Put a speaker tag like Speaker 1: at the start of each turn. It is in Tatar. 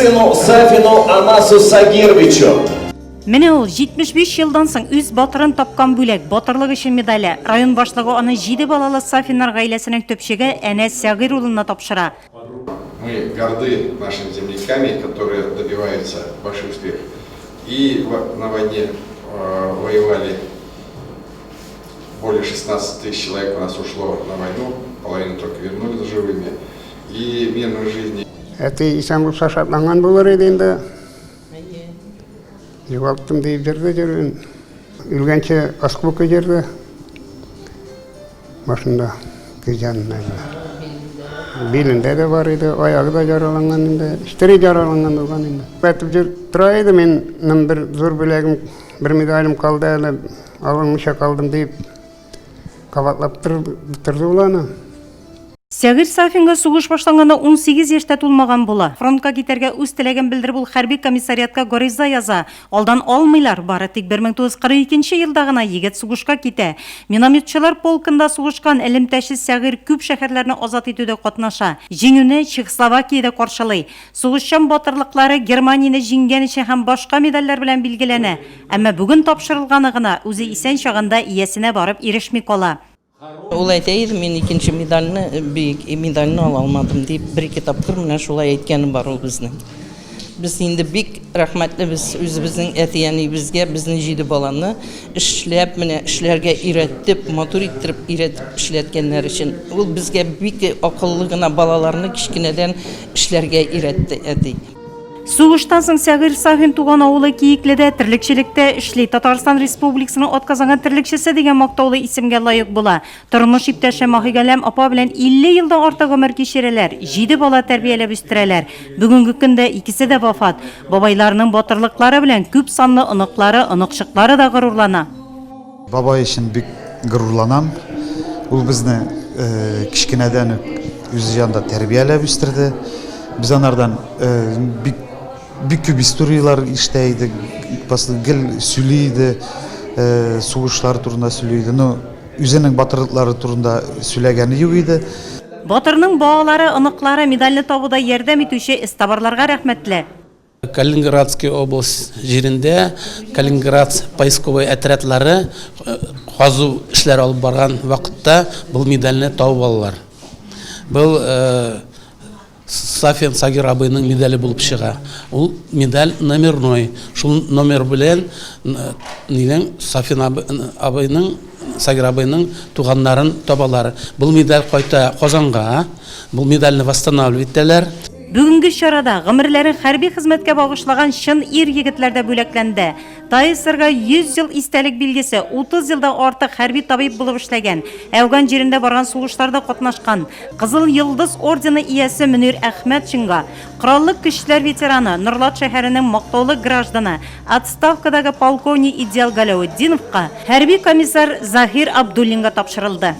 Speaker 1: сыну Сафину Анасу Сагировичу.
Speaker 2: Менә ул, 75 елдан соң үз батырын тапкан бүләк, Батырлык өчен медале. Район башлыгы аны җиде балалы Сафиннар гаиләсенең төпчеге Әнәс Сәгыйрь улына тапшыра.
Speaker 3: Мы горды нашими земляками, которые добиваются больших успехов. И на войне воевали более 16 тысяч человек у нас ушло на войну, половину только вернули живыми. И мирной жизни.
Speaker 4: Әти исән булса шатланган булыр иде инде. Югалттым диеп йөрде йөрүен. Үлгәнче осколка йөрде. Башында, күз янында инде. Билендә дә бар иде, аягы да яраланган инде. Өстәре яраланган булган инде. Әйтеп йөр тора иде, минем бер зур бүләгем, бер медалем калды әле, алынмыйча калдым дип кабатлап торды ул аны.
Speaker 2: Сәгыйрь Сафинга сугыш башланганда 18 яшь тә тулмаган була. Фронтка китәргә үз теләген белдереп ул хәрби комиссариатка гариза яза. Алдан алмыйлар, бары тик 1942 нче елда гына егет сугышка китә. Минометчылар полкында сугышкан элемтәче Сәгыйрь күп шәһәрләрне азат итүдә катнаша. Җиңүне Чехословакиядә каршылый. Сугышчан батырлыклары Германияне җиңгән өчен һәм башка медальләр белән билгеләнә. Әмма бүген тапшырылганы гына үзе исән чагында иясенә барып ирешми кала.
Speaker 5: Ул әйтә иде, мин икенче медальне, бөек медальне ала алмадым, дип, бер-ике тапкыр менә шулай әйткәне бар ул безнең. Без инде бик рәхмәтлебез үзебезнең әти-әниебезгә, безне җиде баланы эшләп, менә эшләргә өйрәтеп, матур иттереп өйрәтеп эшләткәннәр өчен. Ул безгә бик акыллы гына балаларны кечкенәдән эшләргә өйрәтте әти.
Speaker 2: Сугыштан соң Сәгыйрь Сафин туган авылы Киекледә терлекчелектә эшли, Татарстан Республикасының атказанган терлекчесе дигән мактаулы исемгә лаек була. Тормыш иптәше Маһигаләм апа белән 50 елдан артык гомер кичерәләр, җиде бала тәрбияләп үстерәләр. Бүгенге көндә икесе дә вафат. Бабайларының батырлыклары белән күп санлы оныклары, оныкчыклары да горурлана.
Speaker 6: Бабай өчен бик горурланам. Ул безне кечкенәдән үк үзе янында тәрбияләп үстерде. Без анардан бик бик күп историяләр ишетә идек. Гел сөйли иде, сугышлар турында сөйли иде. Ну, үзенең батырлыклары турында сөйләгәне юк иде.
Speaker 2: Батырның балалары, оныклары медальне табуда ярдәм итүче эзтабарларга рәхмәтле.
Speaker 7: Калининградский область җирендә Калининград поисковый отрядлары казу эшләре алып барган вакытта был медальне табып алалар. Был Сафин Сагир абыйның медале булып чыга. Ул медаль номерной. Шул номер белән нинең Сафин абыйның Сагир абыйның туганнарын табалар. Был медаль кайта Казанга. Бу медальне восстанавливать итәләр.
Speaker 2: Бүгенге чарада гомерләрен хәрби хезмәткә багышлаган чын ир-егетләр дә бүләкләнде. ТАССРга 100 ел истәлек билгесе, 30 елдан артык хәрби табиб булып эшләгән, Әфган җирендә барган сугышларда катнашкан, Кызыл Йолдыз ордены иясе Мөнир Әхмәтшинга, Кораллы Көчләр ветераны, Норлат шәһәренең мактаулы гражданы, отставкадагы полковник Идеал Галәветдиновка, хәрби комиссар Заһир Абдуллинга тапшырылды.